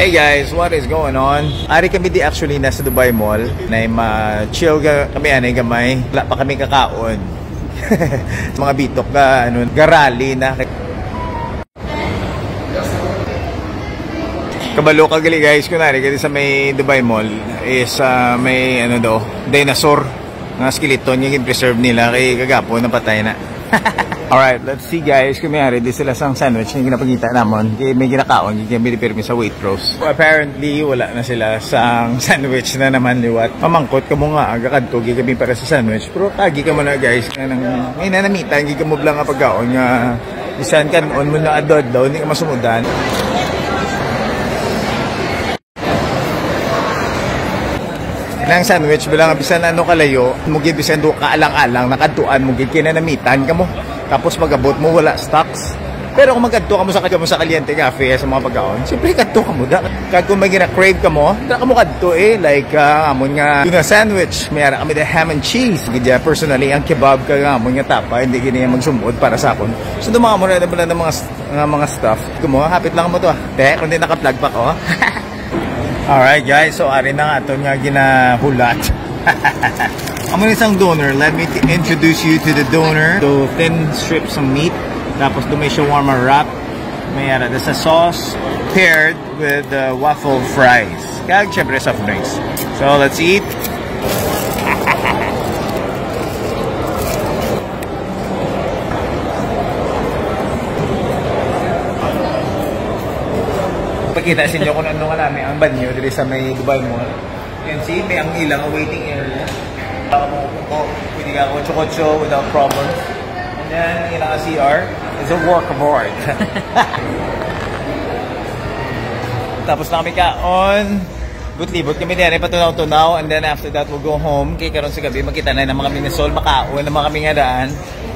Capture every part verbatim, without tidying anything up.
Hey guys, what is going on? Ari kami di actually na sa Dubai Mall. Na ma-chill ga kami anay gamay. Wala pa kami kakaon. Mga bitok ga ano, garali na. Kabalo ka gali guys, kunwari gali sa may Dubai Mall is ah, may ano daw, dinosaur nga skeleton nga gin-preserve nila kay kagapon napatay na. Alright, let's see guys, kung may ari di sila sang sandwich nga ginapangita namon. Kay may ginakaon, kay may pirmi sa Waitrose. Apparently, wala na sila sang sandwich na naman liwat. Mamangkot kamo nga, aga kadto, gi kami para sa sandwich. Pero kagi kamo na guys, nga nang, may nanamitan, gi kamo bala nga pagkaon nga bisan kan-on mo na adlaw-adlaw, hindi ka masumudan. Nang sandwich bala nga bisan ano kalayo, mo gid bisan do ka alang-alang, nakadtuan mo gid kinanamitan kamo. Tapos pag-abot mo, wala stocks. Pero kung magkadto kamo sa, kamo sa Caliente Cafe sa mga pagkaon, siyempre kadto kamo da. Kag kung may gina-crave kamo, da kamo kadto eh, like ah, amon nga tuna sandwich, may ara kami the ham and cheese. Gid personally, ang kebab kag amon nga tapa, hindi gid niya magsumod para sa akon. So, dumaka mo na bala ng mga s- nga mga stuff. Kamo, hapit lang mo to ah. Te, kundi naka-vlog pa ko. Alright guys, so ari na nga aton nga ginahulat. Amo ni sang doner. Let me t- introduce you to the doner. So thin strips of meat. Tapos do may shawarma wrap. May ara sa sauce paired with uh, waffle fries. Kag syempre soft drinks. So let's eat. Pakita sa inyo kung ano nga namin ang banyo diri sa may Dubai Mall. And see, may ang ilang waiting area. Baka mo ko, pwede ka kotso-kotso without problem. And then, ang ilang C R is a work of art. Tapos na kami kaon. Libot-libot kami diyan, ipatunaw-tunaw, and then after that, we'll go home. Kay karon sa gabi, makita na ng mga minasol, makaon na mga kami nga daan.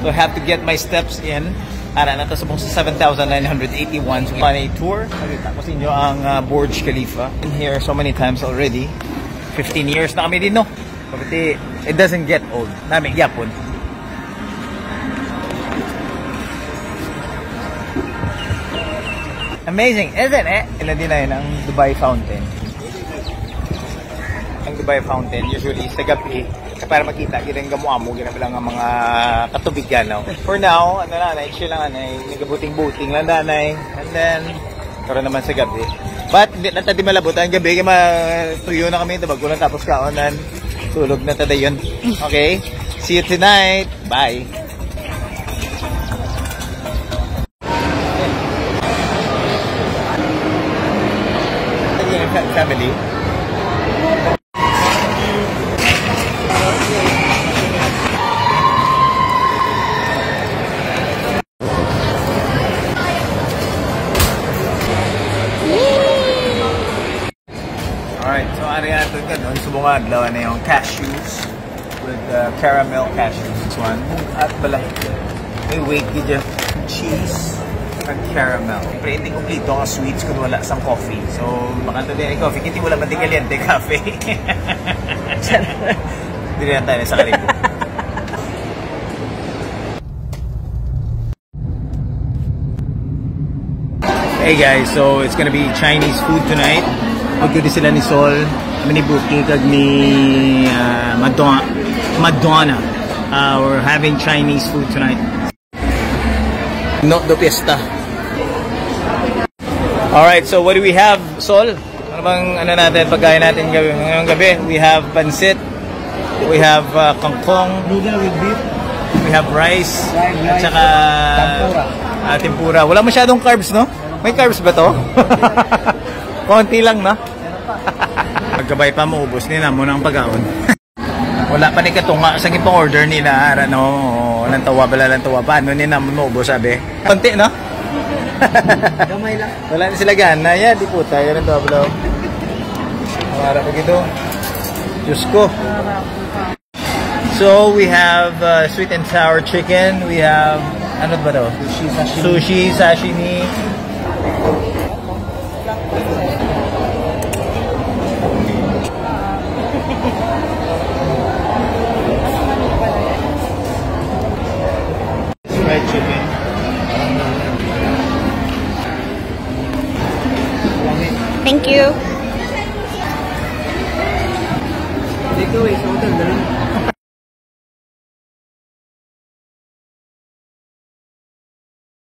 So, I have to get my steps in. Ara na to subong sa seven thousand nine hundred eighty-one. So, on a tour, nakita ko sa inyo ang ah, Burj Khalifa. Been here so many times already. Fifteen years na kami din, no? Pagkati, it doesn't get old. Nami, gyapon. Amazing, isn't it? Ila din na yun, ang Dubai Fountain. Ang Dubai Fountain, usually sa gabi, para makita, ginang gamuamo, ginabala nga mga katubigan, no? For now, ano na, na-chill lang, anay, nagabuting-buting lang, danay. And then, karon naman sa gabi. But, hindi na tayo malabot ang gabi, kaya matuyo na kami, tabag ko lang tapos kaonan. Tulog na tayo yun. Okay? See you tonight. Bye. Family. Alright, so ari ato ka doon sa mga adlaw na yung cashews with uh, caramel cashews. This one, at balahi. May weight gid dyan. Cheese and caramel. Siyempre, hindi kompleto ang sweets kung wala sang coffee. So, baka ito din ay coffee. Hindi wala man din kaliente cafe. Dili lang tayo sa Kalibo. Hey guys, so it's gonna be Chinese food tonight. Magkudi sila ni Sol, kami ni Buki, kag ni uh, Madonna. Madonna. Uh, we're having Chinese food tonight. Not the pista. Alright, so what do we have, Sol? Ano bang ano natin, pagkain natin gabi, ngayong gabi? We have pansit, we have uh, kangkong, Noodle with beef. We have rice, Fried at rice. Saka tempura. Ah, tempura. Wala masyadong carbs, no? May carbs ba to? Konti lang, no? Pagkabay pa mo, ubos ni na mo ng pagkaon. Wala pa ni katunga sa gipang-order nila, ara, no? Lantawa bala, lantawa pa. Ano ni naman mo, sabi? Konti, no? Gamay lang. Wala na sila gana. Ya, di puta. Yan ang tablo. Mara pa gito. Diyos ko. So, we have uh, sweet and sour chicken. We have, ano ba to? Sushi, sashimi. Sushi, sashimi. Fried chicken. Langit. Thank you. Dito eh, sa hotel, dali.